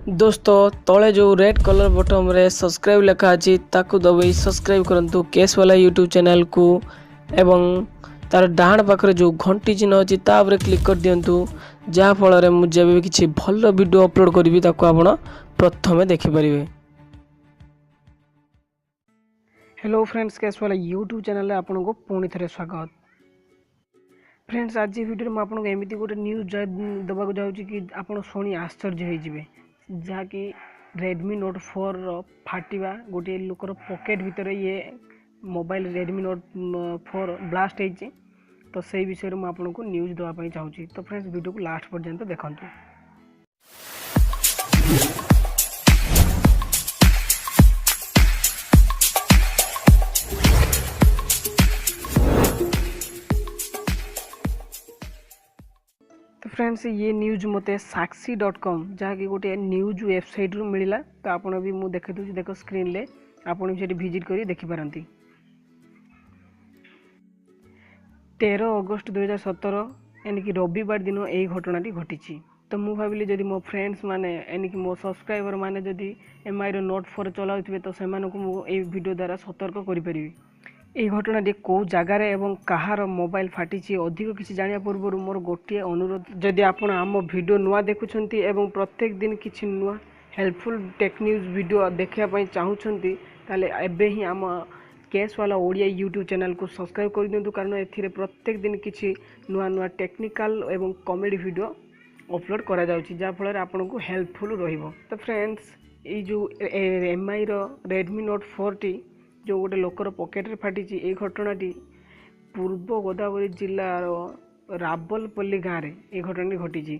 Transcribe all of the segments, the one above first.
ଦୋସ୍ତ, ତଳେ ଯେଉଁ red colour ବଟନ୍ରେ subscribe ଲେଖା ଅଛି, ତାକୁ ଦବାଇ ସବସ୍କ୍ରାଇବ୍ କରନ୍ତୁ କେସ୍ବାଲା ୟୁଟ୍ୟୁବ୍ ଚ୍ୟାନେଲ୍କୁ ଏବଂ ତାର ଡାହାଣ ପାଖରେ ଯେଉଁ ଘଣ୍ଟି ଚିହ୍ନ ଅଛି, ତା ଉପରେ କ୍ଲିକ୍ କରିଦିଅନ୍ତୁ, ଯାହାଫଳରେ ମୁଁ ଯେବେ ବି କିଛି ଭଲ ଭିଡ଼ିଓ ଅପଲୋଡ଼ କରିବି, ତାକୁ ଆପଣ ପ୍ରଥମେ ଦେଖିପାରିବେ। ହ୍ୟାଲୋ ଫ୍ରେଣ୍ଡସ୍, କେସ୍ବାଲା ୟୁଟ୍ୟୁବ୍ ଚ୍ୟାନେଲ୍ରେ ଆପଣଙ୍କୁ ପୁଣି ଥରେ ସ୍ୱାଗତ। ଫ୍ରେଣ୍ଡସ୍, ଆଜି ଭିଡ଼ିଓରେ ମୁଁ ଆପଣଙ୍କୁ ଏମିତି ଗୋଟେ ନ୍ୟୁଜ୍ ଦେବାକୁ ଯାଉଛି କି ଆପଣ ଶୁଣି ଆଶ୍ଚର୍ଯ୍ୟ ହେଇଯିବେ, ଯାହାକି ରେଡ଼ମି ନୋଟ୍ 4ର ଫାଟିବା। ଗୋଟିଏ ଲୋକର ପକେଟ୍ ଭିତରେ ଇଏ ମୋବାଇଲ ରେଡ଼ମି ନୋଟ୍ 4 ବ୍ଲାଷ୍ଟ ହେଇଛି। ତ ସେଇ ବିଷୟରେ ମୁଁ ଆପଣଙ୍କୁ ନ୍ୟୁଜ୍ ଦେବା ପାଇଁ ଚାହୁଁଛି। ତ ଫ୍ରେଣ୍ଡସ୍, ଭିଡ଼ିଓକୁ ଲାଷ୍ଟ ପର୍ଯ୍ୟନ୍ତ ଦେଖନ୍ତୁ। ତ ଫ୍ରେଣ୍ଡସ୍, ଇଏ ନ୍ୟୁଜ୍ ମୋତେ ସାକ୍ଷୀ.କମ୍, ଯାହାକି ଗୋଟିଏ ନ୍ୟୁଜ୍ ୱେବସାଇଟ୍ରୁ ମିଳିଲା। ତ ଆପଣ ବି ମୁଁ ଦେଖାଇ ଦେଉଛି, ଦେଖ ସ୍କ୍ରିନ୍ରେ, ଆପଣ ବି ସେଠି ଭିଜିଟ୍ କରି ଦେଖିପାରନ୍ତି। 13 ଅଗଷ୍ଟ 2017, ଏଣିକି ରବିବାର ଦିନ ଏହି ଘଟଣାଟି ଘଟିଛି। ତ ମୁଁ ଭାବିଲି, ଯଦି ମୋ ଫ୍ରେଣ୍ଡସ୍ ମାନେ, ଏଣିକି ମୋ ସବସ୍କ୍ରାଇବର୍ ମାନେ ଯଦି ଏମ୍ଆଇର ନୋଟ୍ 4 ଚଲାଉଥିବେ, ତ ସେମାନଙ୍କୁ ମୁଁ ଏଇ ଭିଡ଼ିଓ ଦ୍ୱାରା ସତର୍କ କରିପାରିବି। ଏହି ଘଟଣାଟି କେଉଁ ଜାଗାରେ ଏବଂ କାହାର ମୋବାଇଲ ଫାଟିଛି, ଅଧିକ କିଛି ଜାଣିବା ପୂର୍ବରୁ ମୋର ଗୋଟିଏ ଅନୁରୋଧ, ଯଦି ଆପଣ ଆମ ଭିଡ଼ିଓ ନୂଆ ଦେଖୁଛନ୍ତି ଏବଂ ପ୍ରତ୍ୟେକ ଦିନ କିଛି ନୂଆ ହେଲ୍ପଫୁଲ୍ ଟେକ୍ ନ୍ୟୁଜ୍ ଭିଡ଼ିଓ ଦେଖିବା ପାଇଁ ଚାହୁଁଛନ୍ତି, ତାହେଲେ ଏବେ ହିଁ ଆମ କେସ୍ବାଲା ଓଡ଼ିଆ ୟୁଟ୍ୟୁବ୍ ଚ୍ୟାନେଲ୍କୁ ସବସ୍କ୍ରାଇବ୍ କରିଦିଅନ୍ତୁ, କାରଣ ଏଥିରେ ପ୍ରତ୍ୟେକ ଦିନ କିଛି ନୂଆ ନୂଆ ଟେକ୍ନିକାଲ୍ ଏବଂ କମେଡ଼ି ଭିଡ଼ିଓ ଅପଲୋଡ଼ କରାଯାଉଛି, ଯାହାଫଳରେ ଆପଣଙ୍କୁ ହେଲ୍ପଫୁଲ୍ ରହିବ। ତ ଫ୍ରେଣ୍ଡସ୍, ଏଇ ଯେଉଁ ଏମ୍ଆଇର ରେଡ଼ମି ନୋଟ୍ 4ଟି ଯେଉଁ ଗୋଟେ ଲୋକର ପକେଟରେ ଫାଟିଛି, ଏଇ ଘଟଣାଟି ପୂର୍ବ ଗୋଦାବରୀ ଜିଲ୍ଲାର ରାବଲପଲ୍ଲୀ ଗାଁରେ ଏଇ ଘଟଣାଟି ଘଟିଛି।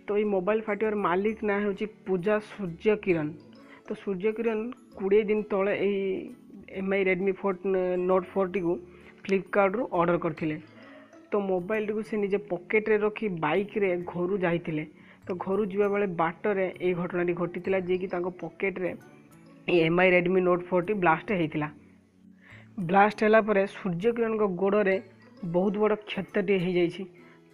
ତ ଏଇ ମୋବାଇଲ ଫାଟିବାର ମାଲିକ ନାଁ ହେଉଛି ପୂଜା ସୂର୍ଯ୍ୟ କିରଣ। ତ ସୂର୍ଯ୍ୟ କିରଣ 20 ଦିନ ତଳେ ଏଇ ଏମ୍ଆଇ ରେଡ଼ମି ନୋଟ୍ 4ଟିକୁ ଫ୍ଲିପକାର୍ଟରୁ ଅର୍ଡ଼ର କରିଥିଲେ। ତ ମୋବାଇଲଟିକୁ ସେ ନିଜେ ପକେଟରେ ରଖି ବାଇକ୍ରେ ଘରୁ ଯାଇଥିଲେ। ତ ଘରୁ ଯିବା ବେଳେ ବାଟରେ ଏଇ ଘଟଣାଟି ଘଟିଥିଲା, ଯିଏକି ତାଙ୍କ ପକେଟରେ ଏଇ ଏମ୍ଆଇ ରେଡ଼ମି ନୋଟ୍ 4ଟି ବ୍ଲାଷ୍ଟ ହେଇଥିଲା। ବ୍ଲାଷ୍ଟ ହେଲା ପରେ ସୂର୍ଯ୍ୟକିରଣଙ୍କ ଗୋଡ଼ରେ ବହୁତ ବଡ଼ କ୍ଷତଟିଏ ହେଇଯାଇଛି।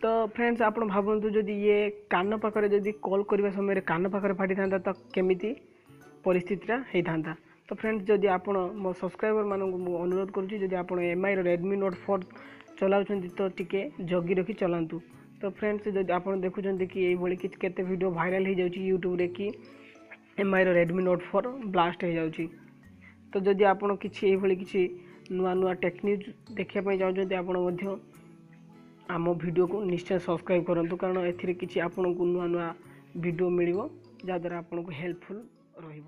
ତ ଫ୍ରେଣ୍ଡସ୍, ଆପଣ ଭାବନ୍ତୁ, ଯଦି ଇଏ କାନ ପାଖରେ, ଯଦି କଲ୍ କରିବା ସମୟରେ କାନ ପାଖରେ ଫାଟିଥାନ୍ତା, ତ କେମିତି ପରିସ୍ଥିତିଟା ହେଇଥାନ୍ତା? ତ ଫ୍ରେଣ୍ଡସ୍, ଯଦି ଆପଣ ମୋ ସବସ୍କ୍ରାଇବରମାନଙ୍କୁ ମୁଁ ଅନୁରୋଧ କରୁଛି, ଯଦି ଆପଣ ଏମ୍ଆଇର ରେଡ଼ମି ନୋଟ୍ 4 ଚଲାଉଛନ୍ତି, ତ ଟିକେ ଜଗି ରଖି ଚଲାନ୍ତୁ। ତ ଫ୍ରେଣ୍ଡସ୍, ଯଦି ଆପଣ ଦେଖୁଛନ୍ତି କି ଏଇଭଳି କିଛି କେତେ ଭିଡ଼ିଓ ଭାଇରାଲ୍ ହେଇଯାଉଛି ୟୁଟ୍ୟୁବରେ କି ଏମ୍ଆଇର ରେଡ଼ମି ନୋଟ୍ 4 ବ୍ଲାଷ୍ଟ ହେଇଯାଉଛି, ତ ଯଦି ଆପଣ କିଛି ଏଇଭଳି କିଛି ନୂଆ ନୂଆ ଟେକ୍ ନ୍ୟୁଜ୍ ଦେଖିବା ପାଇଁ ଚାହୁଁଛନ୍ତି, ଆପଣ ମଧ୍ୟ ଆମ ଭିଡ଼ିଓକୁ ନିଶ୍ଚୟ ସବସ୍କ୍ରାଇବ୍ କରନ୍ତୁ, କାରଣ ଏଥିରେ କିଛି ଆପଣଙ୍କୁ ନୂଆ ନୂଆ ଭିଡ଼ିଓ ମିଳିବ, ଯାହାଦ୍ୱାରା ଆପଣଙ୍କୁ ହେଲ୍ପଫୁଲ୍ ରହିବ।